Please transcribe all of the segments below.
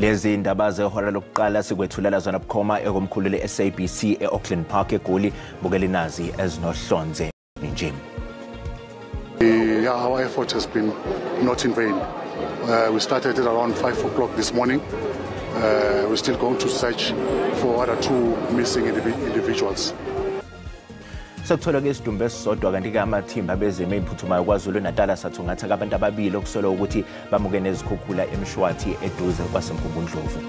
Lezi indaba zehora lokuqala sikwethulela zona bukhoma ekomkhulu le-SABC e-Auckland Park eGoli. Bukela nazi ezinohlonze nje. Yeah, our effort has been not in vain. We started at around 5 o'clock this morning. We're still going to search for other two missing individuals. Sekutholwe isidumbu esisodwa kanti-ke amathimba abezimo ey'phuthumayo KwaZulu-Natal asathungatha abantu ababili okusolwa ukuthi bamuke nezikhukhula eMshwathi eduze kwaseMgungundlovu.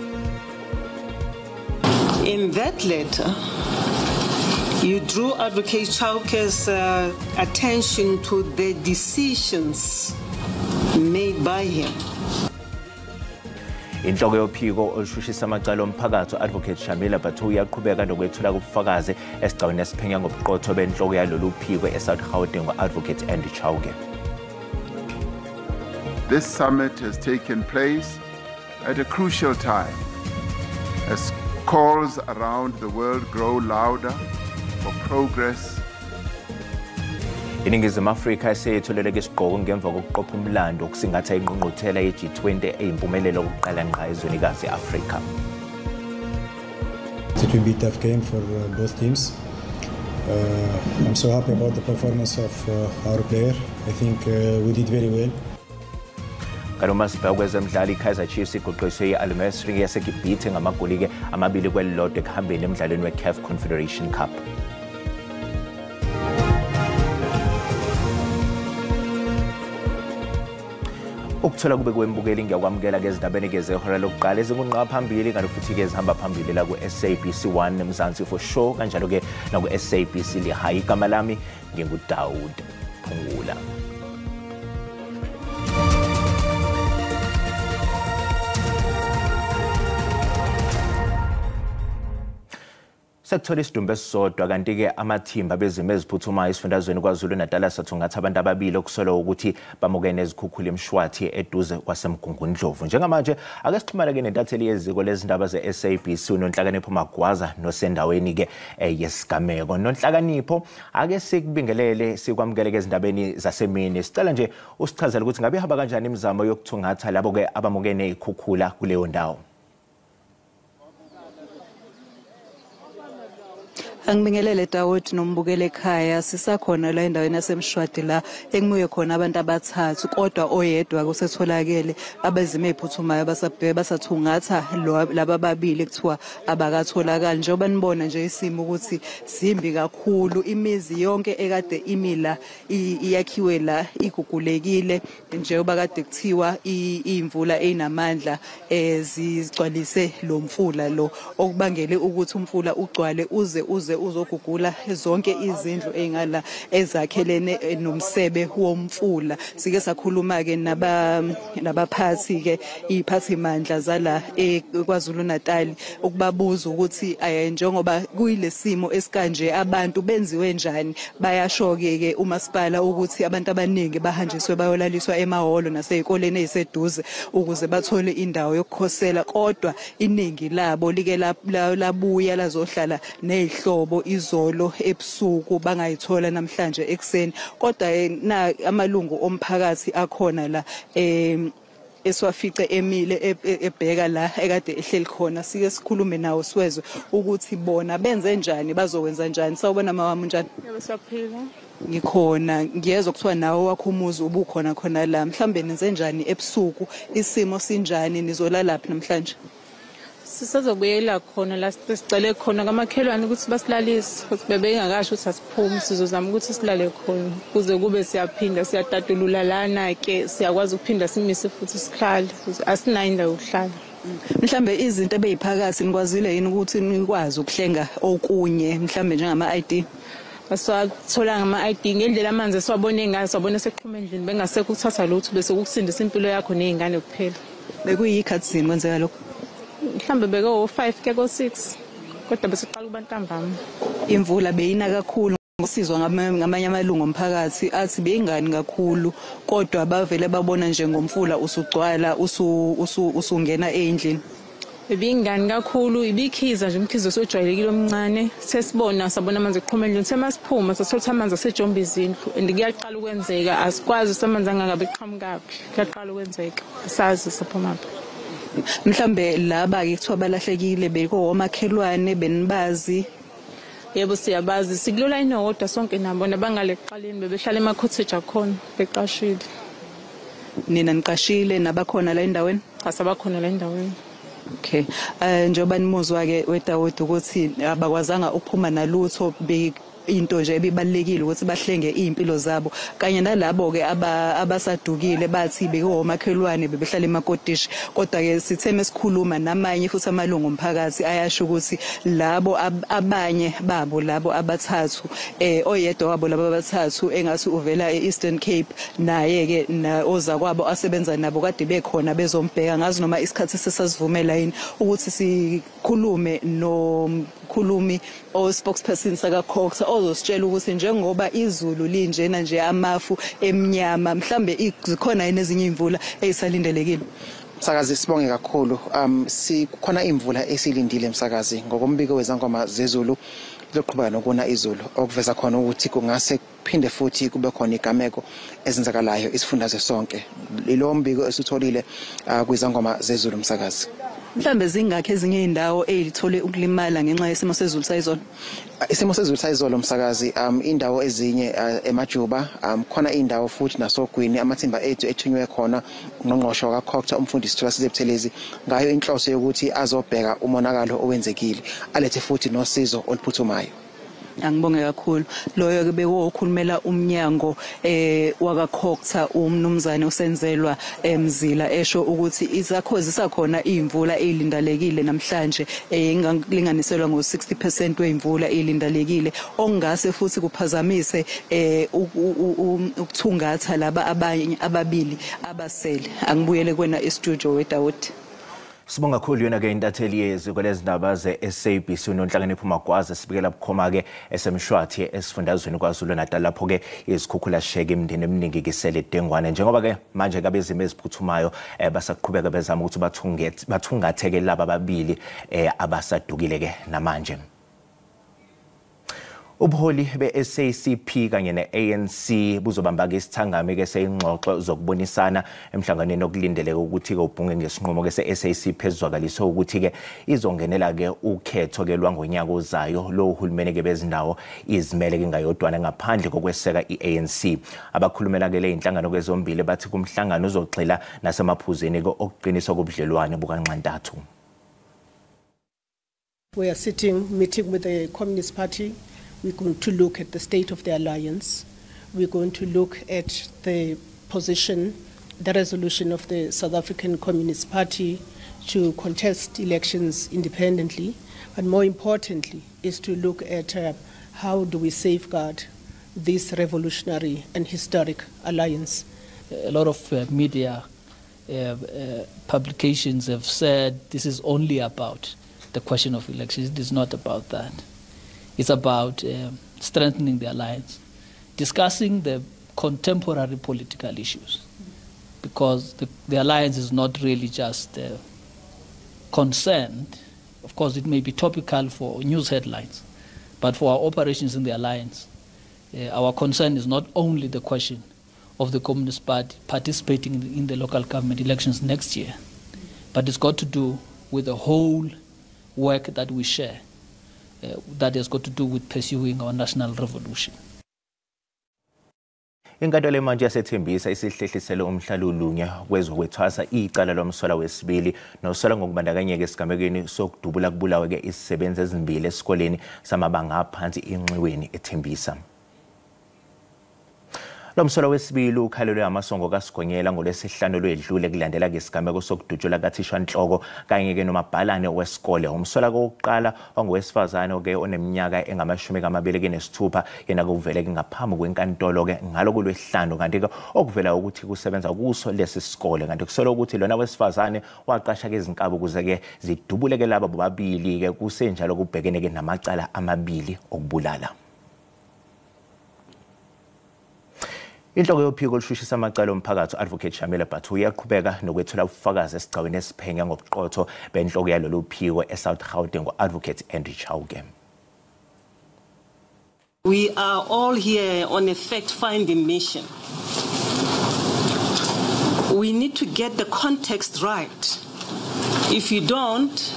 In that letter, you drew Advocate Chauke's attention to the decisions made by him. Inhloko yophiko olushushisa amacala omphakathi Advocate Shamila Batohi uyaqhubeka nokwethula ubufakazi esigcawini esiphenya ngobuqotho benhloko yalolu phiko eSouth Gauteng Advocate Andy Chauke. This summit has taken place at a crucial time as calls around the world grow louder for progress. INingizimu Afrika eseyetholeleke isigqoko ngemva kokuqopha umlando okusingatha ingqungquthela ye-G20 eyimpumelelo yokuqala ngqa ezwenikazi i-Afrika. It will be a tough game for both teams. I'm so happy about the performance of our player. I think we did very well. Kanti uma sibheka kwezemidlalo, i-Kaizer Chiefs iguqiswe i-Al Masry yaseGibhithe ngamagoli-ke 2-1 ekuhambeni emdlalweni we-CAF Confederation Cup. Ukuthola kube kwembukeli ngiyakwamukela ke ezindabeni ke zehora lokuqala ezingunqa phambili kanti futhi ke zihamba phambili la ku-SABC 1 Mzansi for sure, kanjalo ke naku-SABC Lehae. Igama lami nginguDaud Phungula. Sekuthola isidumbu esisodwa kanti-ke amathimba abezimo eziphuthumayo esifundazweni KwaZulu-Natal asathungatha abantu ababili okusolwa ukuthi bamuke nezikhukhula eMshwathi eduze kwaseMgungundlovu. Njengamanje ake sixhumane-ke nentatheli yeziko lezindaba ze-SABC uNonhlakanipho Magwaza nosendaweni-ke yesigameko. Nonhlakanipho, ake sikubingelele sikwamukele-ke ezindabeni zasemini. Sicela nje usichazele ukuthi ngabe ihamba kanjani imizamo yokuthungatha labo-ke abamuke nezikhukhula kuleyo ndawo. Angibingelele Dawud nombukele ekhaya. Sisakhona la endaweni yaseMshwati la ekumuye khona abantu abathathu, kodwa oyedwa kusetholakele. Abezimo eziphuthumayo basathungatha laba ababili kuthiwa abakatholakali. Njengoba nibona nje isimo ukuthi simbi kakhulu, imizi yonke ekade imila iyakhiwe la igugulekile, njengoba kade kuthiwa imvula enamandla zigcwalise lo mfula lo, okubangele ukuthi umfula ugcwale uze uzogugula zonke izindlu ezingala ezakhelene nomsebe womfula. Sike sakhuluma ke nabaphathi ke iphathimandla zala eKwaZulu Natal ukubabuza ukuthi njengoba kuyilesimo esikanje abantu benziwe njani. Bayasho ke umasipala ukuthi abantu abaningi bahanjiswe bayolaliswa emahholo nasezikoleni eziseduze ukuze bathole indawo yokukhosela, kodwa iningi labo like labuya lazohlala nezihlobo izolo ebusuku bangayithola namhlanje ekuseni. Kodwa na amalungu omphakathi akhona la esiwafice emile ebheka la ekade ehleli khona, sike sikhulume nawo siwezwe ukuthi bona benze njani, bazokwenza njani. Sawubona mama, unjani? Yebo, siyaphila. Ngikhona, ngiyezwa kuthiwa nawe wakho umuzi ubukhona khona la, mhlambe nenze njani ebusuku, isimo sinjani, nizolalaphi namhlanje? Sisazobuyela khona la sicele khona kamakhelwane ukuthi basilalise, ukuthi bebengakasho ukuthi asiphume, sizozama ukuthi silale khona kuze kube siyaphinda siyatatulula lana ke siyakwazi ukuphinda simise futhi sihlale, asinayo indawo yokuhlala. Mhlambe izinto ebeyiphakathi nikwazile yini ukuthi nikwazi ukuhlenga okunye, mhlambe njengama ID? Aswathola ngama ID ngendlela amanzi esiwabone ngayo, sawabona seqhuma endlini bengasekho ukuthatha lutho, bese ukusindisa impilo yakho nezingane kuphela. Bekuyikhathi zini kwenzeka lokho? Mhlambe beke o5 ke ko6, kodwa bese qala kuba ntambama. Imvula beyina kakhulu, ngosizwa ngamanye amalungu omphakathi athi beyingani kakhulu, kodwa bavele babona nje ngomfula usugcwala usungena endlini. Ibingani kakhulu, ibikhiza nje umkhizo osojwayelekile omncane. Sesibona sabona amanzi eqhuma endlini, semasiphuma sasithola amanzi asejomba izindlu and kuyaqala ukwenzeka, asikwazi samanzi angakabe eqhamukaphi, kuyaqala ukwenzeka, sazi saphumaphi. Mhlambe laba ke kuthiwa balahlekile beko omakhelwane benibazi? Yebo, siyabazi, sikulula inokodwa sonke nabo nabangale ekuqaleni bebehlala ema-cottage akhona beqashile. Nina niqashile nabakhona la endaweni? Cha, sabakhona la endaweni. Okay. Njengoba nimuzwa ke weDawud ukuthi abakwazanga ukuphuma nalutho, into nje ebibalekile ukuthi bahlenge impilo zabo kanye nalabo ke abasadukile bathi bekuwomakhelwane bebehlala emakotishi. Kodwa ke sitheme sikhuluma namanye futhi amalungu omphakathi ayasho ukuthi labo abanye babo labo abathathu, oyedwa wabo labo abathathu engathi uvela e-Eastern Cape, naye ke oza kwabo asebenza nabo kade bekhona bezombheka. Ngazi noma isikhathi sesasivumela yini ukuthi sikhulume nomkhulumi o spokesperson saka COGTA ozositshela ukuthi njengoba izulu linjena nje, amafu emnyama, mhlambe zikhona yini ezinye imvula ezisalindelekile? Msakazi, sibonge kakhulu. Sikhona imvula esilindile, msakazi. Ngokombiko wezangoma zezulu lizoqhubeka nokuna izulu, okuveza khona ukuthi kungase kuphinde futhi kube khona igameko ezenzakalayo isifundazwe sonke. Lo mbiko esutholile kwizangoma zezulu, msakazi. Mhlambe zingakho ezinye indawo ezithole ukulimala ngenxa yesimo sezulu sayizolo? Isimo sezulu sayizolo, msakazi, indawo ezinye emajuba, khona indawo futhi nasogwini amathimba ethu ethunywe khona ungqongqoshe kaCOGTA umfundisi Thulasizwe Buthelezi ngayo inhloso yokuthi azobheka umonakalo owenzekile, alethe futhi nosizo oluphuthumayo. Angibonge kakhulu. Loyo ke bekuwokhulumela umnyango wakaCOGTA umnumzane uSenzelwa Mzila, esho ukuthi izakho zisakhona imvula elindalekile namhlanje, engalinganiselwa ngo-60% wemvula elindalekile, okungase futhi kuphazamise ukuthungatha laba abanye ababili abasele. Angibuyele kuwena e-studio weDawud. Sibonga kakhulu yona ke intatheli yeziko lezindaba ze-SABC uNonhlakanipho Magwaza, sibikela bukhoma ke eseMshwathi esifundazweni KwaZulu Natal, lapho ke izikhukhula sheke imindeni eminingi kisele dengwane, njengoba ke manje kabezimo eziphuthumayo basaqhubeka bezama ukuthi bathungatheke laba ababili abasadukile ke namanje. Ubuholi be-SACP kanye ne-ANC buzobamba-ke isithangami-ke seyingxoxo zokubonisana emhlanganweni okulindeleke ukuthi-ke ubhunge ngesinqumo-ke se-SACP ezizwakaliswe ukuthi-ke izongenela-ke ukhetho-ke lwangonyaka ozayo lo hulumeni-ke bezindawo izimele-ke ngayodwana ngaphandle kokweseka i-ANC. Abakhulumela-ke le inhlangano-ke zombili bathi kumhlangano uzogxila nasemaphuzeni-ke okuqiniswa kobudlelwane bukanxantathu. We are meeting with the Communist Party. We're going to look at the state of the alliance. We're going to look at the position, the resolution of the South African Communist Party to contest elections independently. But more importantly is to look at how do we safeguard this revolutionary and historic alliance. A lot of media publications have said this is only about the question of elections. It is not about that. It's about strengthening the alliance, discussing the contemporary political issues, because the alliance is not really just concerned. Of course, it may be topical for news headlines, but for our operations in the alliance, our concern is not only the question of the Communist Party participating in the local government elections next year, but it's got to do with the whole work that we share, that has got to do with pursuing our national revolution. Inkantolo manje yasethembisa isihlehlisele umhlalulunye kwezokwethwasa icala lomsolwa wesibili nosolwa ngokubandakanyeka esigamekweni sokudubula kubulawe ke izisebenzi ezimbili esikoleni samabanga aphansi inxiweni eThembisa. Lo msolwa wesibili ukhalelwe amasongo kaSigonyela ngolwesihlanu lwedlule kulandela ke isigameko sokudutshulwa kathishanhloko kanye ke nomabhalane wesikole. Umsolwa kokuqala ongowesifazane ke oneminyaka engama-26 yena kuvele ke ngaphambi kwenkantolo ke ngaloko lwesihlanu, kanti ke okuvela ukuthi kusebenza kuso lesi sikole, kanti kusolwa ukuthi lona wesifazane waqasha ke izinkabi ukuze ke zidubuleke laba bobabili ke kusenjalo kubhekene ke namacala amabili okubulala. Inhloko yophiko olushushisisa amacala omphakathi Advocate Shamila Batu uyaqhubeka nokwethula ubufakazi esigcawini esiphenya ngobuqotho benhloko yalolu phiko eSouth Gauteng ngo-Advocate Andrew Chauke. We are all here on a fact-finding mission. We need to get the context right. If you don't,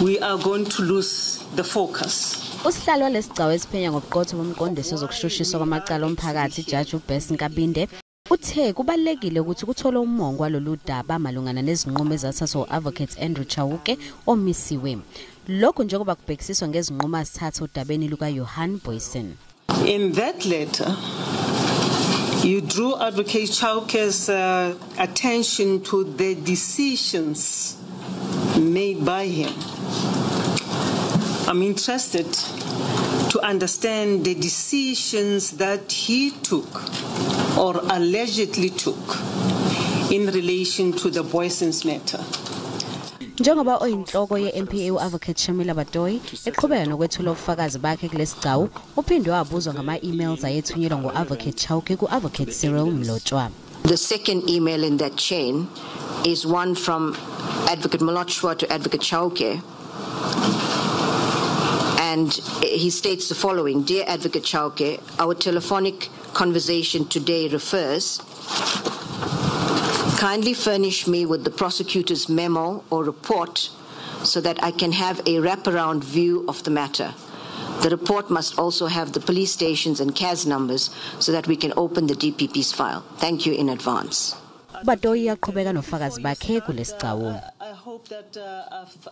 we are going to lose the focus. Usihlalo lesigcawu esiphenya ngobuqotho bomqondiso zokushushiswa kwamacala omphakathi Judge uBess Nkabinde uthe kubalekile ukuthi kutholwe umongo walolu daba malungana nezinqumo ezathathwa u-Advocate Andrew Chauke omisiwe. Lokhu njengoba kubhekisiswa ngezinqumo azithatha odabeni luka-Johan Booysen. In that letter, you drew Advocate Chauke's attention to the decisions made by him. I'm interested to understand the decisions that he took or allegedly took in relation to the Booysen's matter. Njengoba oyinhloko ye-NPA u-Advocate Shamila Batohi eqhubeka nokwethula ubufakazi bakhe kulesigcawu, uphinde wabuzwa ngama-emails ayethunyelwa ngu-Advocate Chauke ku-Advocate Cyril Mlotshwa. The second email in that chain is one from Advocate Mlotshwa to Advocate Chauke. And he states the following: Dear Advocate Chauke, our telephonic conversation today refers. Kindly furnish me with the prosecutor's memo or report so that I can have a wraparound view of the matter. The report must also have the police stations and CAS numbers so that we can open the DPP's file. Thank you in advance. Batohi yaqhubeka nofakazi bakhe kulesigcawu. I hope that I've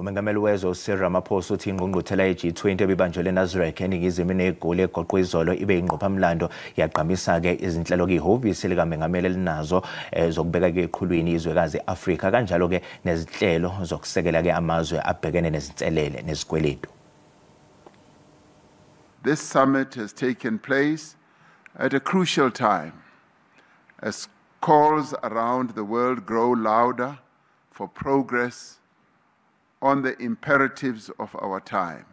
Umengameli wezwe uCyril Ramaphosa uthi ingqungquthela ye-G20 ebibanjelwe eNasrec eningizimu neGoli egoqwe izolo ibe ingqophamlando yagqamisa-ke izinhlelo kihhovisi likamengameli elinazo zokubeka-ke eqhulwini izwekazi i-Afrika kanjalo-ke nezinhlelo zokusekela-ke amazwe abhekene nezinselele nezikweletu. This summit has taken place at a crucial time as calls around the world grow louder for progress on the imperatives of our time.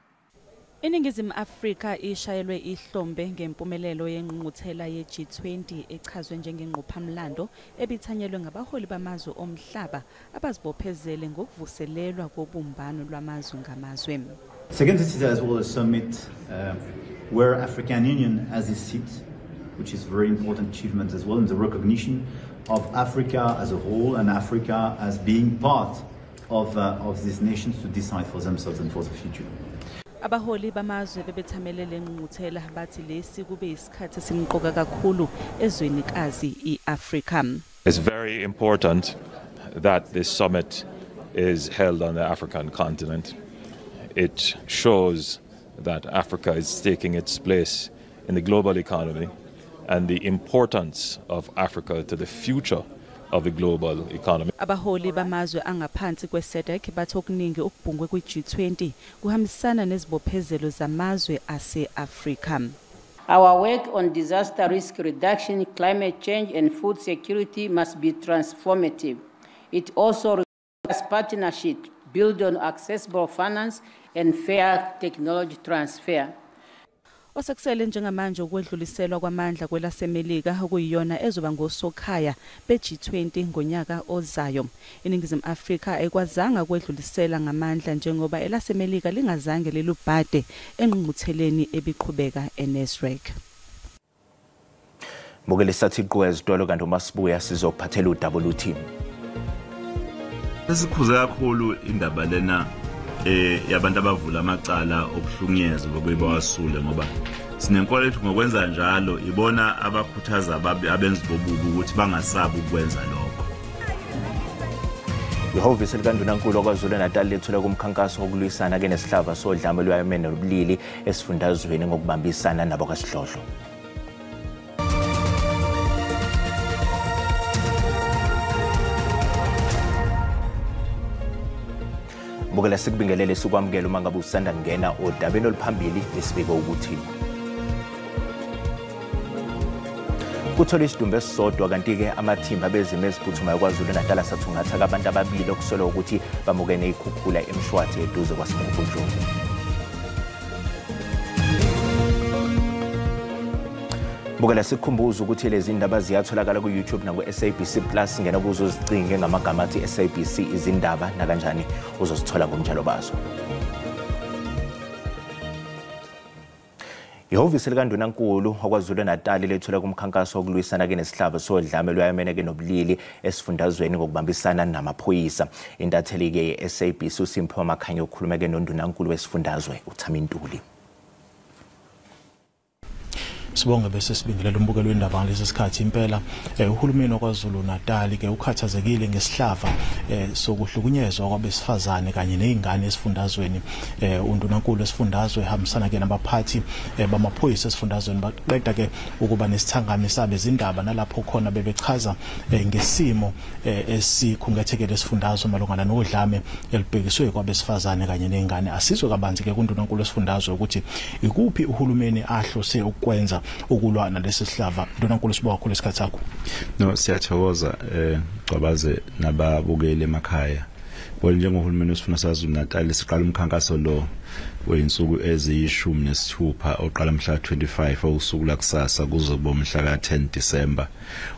INingizimu Afrika ishayelwe ihlombe ngempumelelo yengqungquthela ye-G20 echazwe njengengqophamlando ebithanyelwe ngabaholi bamazwe omhlaba abazibophezele ngokuvuselelwa kobumbano lwamazwe ngamazwe. Second, this is as well a summit where African Union has its seat, which is very important achievement as well in the recognition of Africa as a whole and Africa as being part of these nations to decide for themselves and for the future. Abaholi bamazwe bebethamele lengqungquthela bathi lesi kube isikhathi esimqoka kakhulu ezwenikazi iAfrika. It's very important that this summit is held on the African continent. It shows that Africa is taking its place in the global economy and the importance of Africa to the future of the global economy. Abaholi bamazwe angaphansi kwe-SADC bathi okuningi okubhungwe kwi-G20 kuhambisana nezibophezelo zamazwe ase-Afrika. Our work on disaster risk reduction, climate change and food security must be transformative. It also requires partnership built on accessible finance and fair technology transfer. Osekusele njengamanje ukwedluliselwa kwamandla kwelaseMelika okuyiyona ezoba ngosokhaya be-G20 ngonyaka ozayo. INingizimu Afrika ayikwazanga ukwedlulisela ngamandla njengoba elaseMelika lingazange lelubhade engqungqutheleni ebiqhubeka eNasrec. Mbukeli sathi iqhuka ezitolo kanti uma sibuya sizokuphathela udaba oluthi. Esikhuze kakhulu indaba lena yabantu abavula amacala okuhlukunyezwa babuye bawasule ngoba sinenkolo ethi ngokwenza njalo ibona abakhuthaza abenzi bobubi ukuthi bangasabi ukwenza lokho. Ihhovisi likaNdunankulu KwaZulu-Natal lethule kumkhankaso wokulwisana ke nesihlava sodlame lwayemene nobulili esifundazweni ngokubambisana nabo kaSihlohlo. Bukela sikubingelele sikwamukela uma ngabe usanda kungena odabeni oluphambili esibike ukuthi kuthola isidumbu esisodwa kanti-ke amathimba abezimo eziphuthumayo KwaZulu-Natal asathungatha abantu ababili okusolwa ukuthi bamukene ikhukhula eMshwathi eduze kwaseMgungundlovu. Bukela sikhumbuza ukuthi lezi ndaba ziyatholakala ku YouTube na ku SABC Plus, ngena kuzo uzicinge ngamagama athi SABC izindaba nakanjani uzozithola ngomjalo bazo. Ihhovisi likaNdunankulu waKwaZulu-Natal lethula kumkhankaso wokulwisana ke nesihlava sodlame lwayamene ke nobulili esifundazweni ngokubambisana namaphoyisa. Intatheli ke ye-SABC uSimphiwe Makhanya ukhulume ke noNdunankulu wesifundazwe uThami Ntuli. Sibonge bese sibingelela umbukelo wendaba ngalesi sikhathi. Impela uhulumeni waKwaZulu Natal ke ukhathazekile ngesihlava sokuhlukunyezwa kwabesifazane kanye nezingane esifundazweni. Undunankulu esifundazwe ehambisana ke nabaphathi bamaphoyisa esifundazweni baqeda ke ukuba nesithangami sabezindaba nalapho khona bebechaza ngesimo esikhungethekele esifundazwe malungana nodlame elibhekiswe kwabesifazane kanye nezingane. Asizwe kabanzi ke kundunankulu esifundazwe ukuthi ikuphi uhulumeni ahlose ukwenza ukulwa nalesi sihlava. Ndunankulu, sibonga kakhulu isikhathi sakho. No, siyathokoza Gcwabaze nababukeli emakhaya. Well, njengohulumeni wesifunda saKwaZulu-Natal siqala umkhankaso lo weyinsuku eziyi-16 oqala mhla 25 usuku lakusasa kuze kube mhla ka-10 December,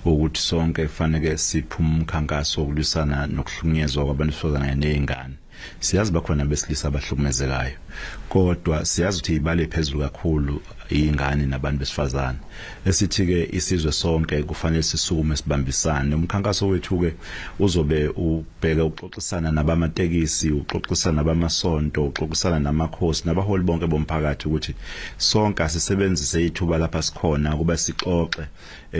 ukuthi sonke kufanele siphume umkhankaso wokulwisana nokuhlukunyezwa kwabantu besifazane nezingane. Siyazi bakhona besilisa abahlukumezekayo, kodwa siyazi ukuthi ibale phezulu kakhulu ingane nabantu besifazane. Esithi ke isizwe sonke kufanele sisukume sibambisane. Umkhankaso wethu ke uzobe ubheka ukuxoxisana nabamatekisi, uxoxisana nabamasonto, uxoxisana namakhosi nabaholi bonke bomphakathi ukuthi sonke asisebenzise ithuba lapha sikhona kuba sixoxe,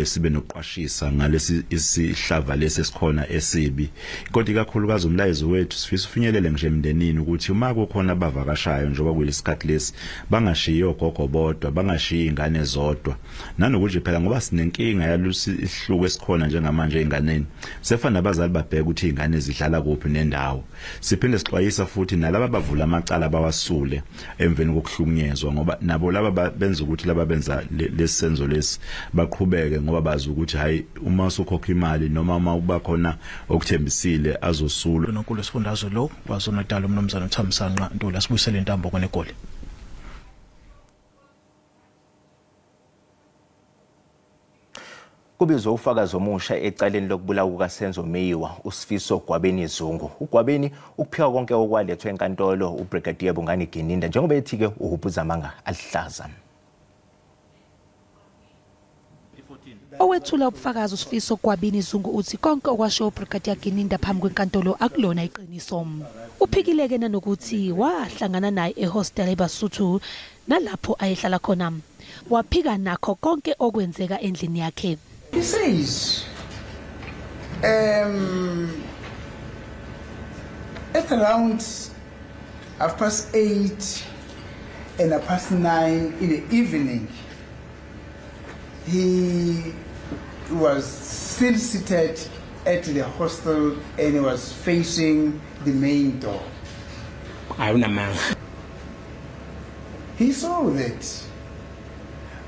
sibe nokuqwashisa ngalesi isihlava lesi esikhona esibi. Kodwa ikakhulukazi umlayezo wethu sifisa ufinyelele nje emndenini ukuthi uma kukhona abavakashayo njengoba kulesikhathi lesi bangashiyi ogogo bodwa, bangashiyi ingane zodwa, nanokuthi phela ngoba sinenkinga yalusi isihluku esikhona njengamanje einganeni, sefana nabazali babheka ukuthi ingane zidlala kuphi nendawo. Siphinde sixwayisa futhi nalaba abavula amacala bawasule emveni kokuhlukunyezwa, ngoba nabo laba benza ukuthi laba benza lesisenzo lesi baqhubeke, ngoba bazi ukuthi hayi uma usukhokha imali noma uma uba khona okuthembisile azosulwa. Ndunankulu esifundazwe lo KwaZulu-Natal umnumzana uThamsanqa Ntuli, asibuyisele intambo kweNegoli. Kubizwa ufakazi omusha ecaleni lokubulawa kukaSenzo Meyiwa uSifiso Gwabeni Zungu. uGwabeni ukuphika konke okwalethwa enkantolo uBrigadier Bongani Gininda njengoba ethi ke uhubhuza amanga alihlaza. Owethula ubufakazi uSifiso Gwabini Zungu uthi konke okwashiwo uBrigadier Gininda phambi kwenkantolo akulona iqiniso. Uphikileke nanokuthi wahlangana naye ehostel eBasuthu nalapho ayehlala khona. Waphika nakho konke okwenzeka endlini yakhe. He says, at around 8:30 and 9:30 in the evening, he was still seated at the hostel and he was facing the main door. He saw that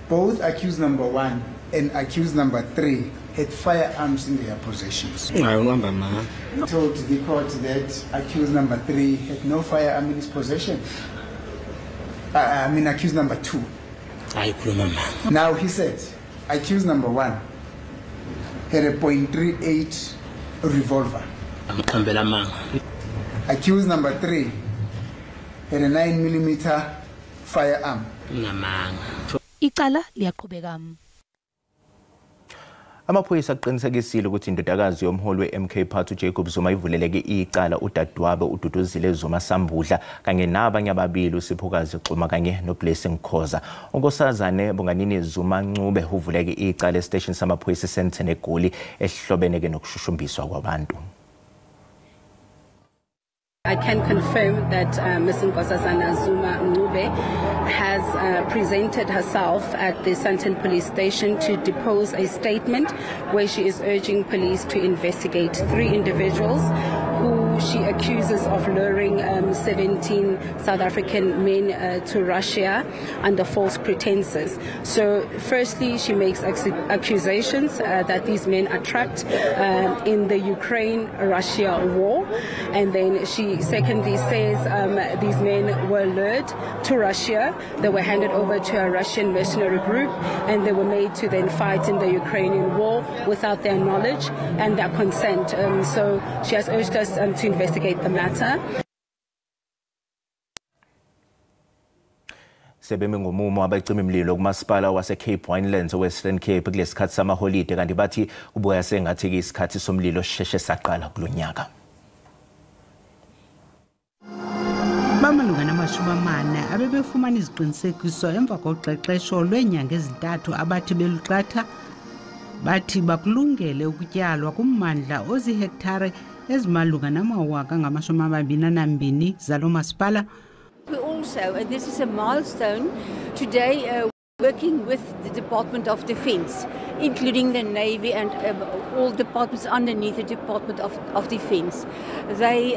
both accused number 1 and accused number 3 had firearms in their possessions. He told the court that accused number 3 had no firearm in his possession. Accused number 2. Now he said, accused number 1 had a .38 revolver. Accused number 3 had a 9mm firearm. Icala liyaqhubeka. Amaphoyisa aqinisekisile ukuthi indodakazi yomholi we-MK Party uJacob Zuma ivuleleke icala udadewabo uDuduzile Zuma Sambudla kanye nabanye ababili uSiphokazi Xuma kanye noBlessing Khoza. Unkosazane Bonganini Zuma Ncube uvuleke icala esiteshini samaphoyisa eSandton eGoli esihlobene ke nokushushumbiswa kwabantu. I can confirm that Ms. Nkosazana Zuma Ncube has presented herself at the Sandton Police Station to depose a statement where she is urging police to investigate 3 individuals who she accuses of luring 17 South African men to Russia under false pretenses. So firstly, she makes accusations that these men are trapped in the Ukraine-Russia war. And then she secondly says these men were lured to Russia. They were handed over to a Russian mercenary group, and they were made to then fight in the Ukrainian war without their knowledge and their consent. So she has urged us to investigate the matter. Sebemi ngomumo abacima imililo kumasipala wase-Cape Winelands e-Western Cape kulesikhathi samaholide, kanti bathi kubuya sengathi-ke isikhathi somlilo sisheshe saqala kulo nyaka. Bamalunga nama-40 abebefumana iziqinisekiso emva koqeqesho lweenyanga ezintathu abathi beluqatha bathi bakulungele ukutyalwa kummandla ozihektare ezimalunga nama-22,000 zalo masipala. We also, and this is a milestone, today working with the Department of Defence, including the Navy and all departments underneath the Department of Defence. They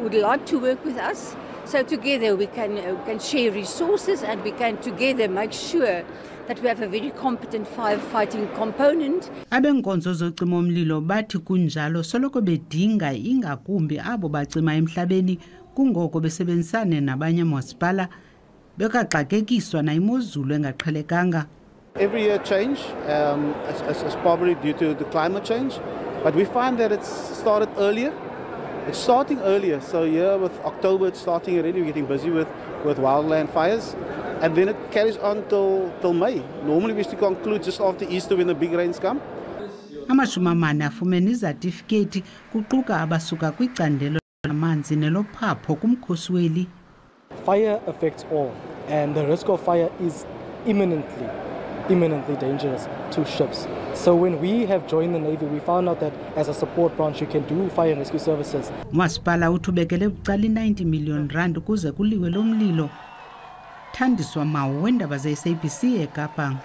would like to work with us, so together we can share resources and we can together make sure that we have a very competent firefighting component. Abenkonzo zocima umlilo bathi kunjalo soloko bedinga ingakumbi abo bacima emhlabeni, kungoko besebenzisane nabanye masipala bekaxakekiswa nayimozulu engaqhelekanga. Every year change is probably due to the climate change, but we find that it's started earlier. It's starting earlier, so here with October it's starting already. We're getting busy with wildland fires, and then it carries on till May. Normally we used to conclude just after Easter when the big rains come. 40 afumene izatifiketi kuquka abasuka kwicandelo lamanzi nelophapho kumkhosi weli. Fire affects all, and the risk of fire is imminently dangerous to ships. So when we have joined the Navy, we found out that as a support branch you can do fire and rescue services. Umasipala uthi ubekele bucala i-90 million rand ukuze kuliwe lo mlilo. Thandiswa Mawu wendaba ze-SABC eKapa.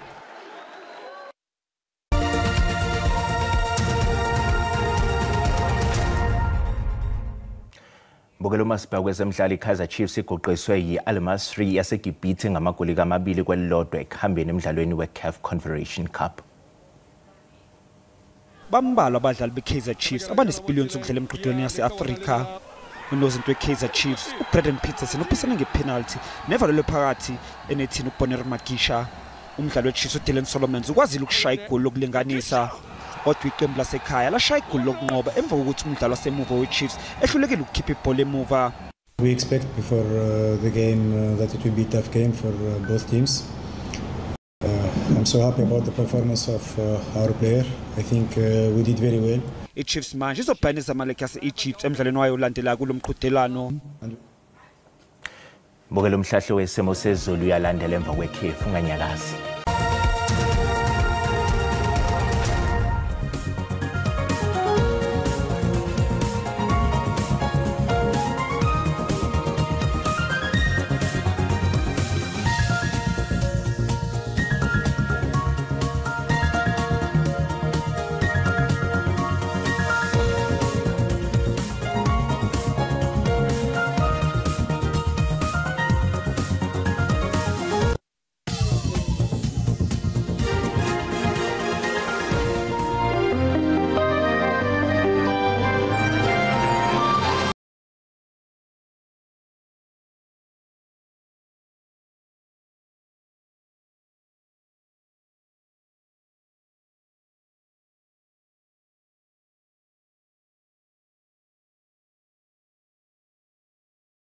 Mbukelo masibheka kwezemidlalo, iKaizer Chiefs igoqiswe yi-Al Masry yaseGibhithe ngamagoli 2-1 ekuhambeni emdlalweni we-CAF Confederation Cup. Bambalwa abadlali be-Kaizer Chiefs abanesipiliyoni sokudlala emqhudelwaneni yase-Afrika. Unozinto we-Kaizer Chiefs uBrandon Petersen uphisana ngepenalty nevalelwe phakathi enethini uBonner Magisha. Umdlali we-Chiefs uDylan Solomons ukwazile ukushaya igoli lokulinganisa, kodwa iqembu lasekhaya lashaya igoli lokunqoba emva kokuthi umdlali wasemuva we-Chiefs ehlulekile ukukhipha ibhola emuva. We expect before the game that it will be a tough game for both teams. I'm so happy about the performance of our player. I think we did very well. I-Chiefs manje izobhekana neZamalek yase-Egypt emdlalweni wayo olandelayo kulo mqhudelwano. Mbukelo, umhlahlo wesimo sezulu uyalandela emva kwekhefu, unganyakazi.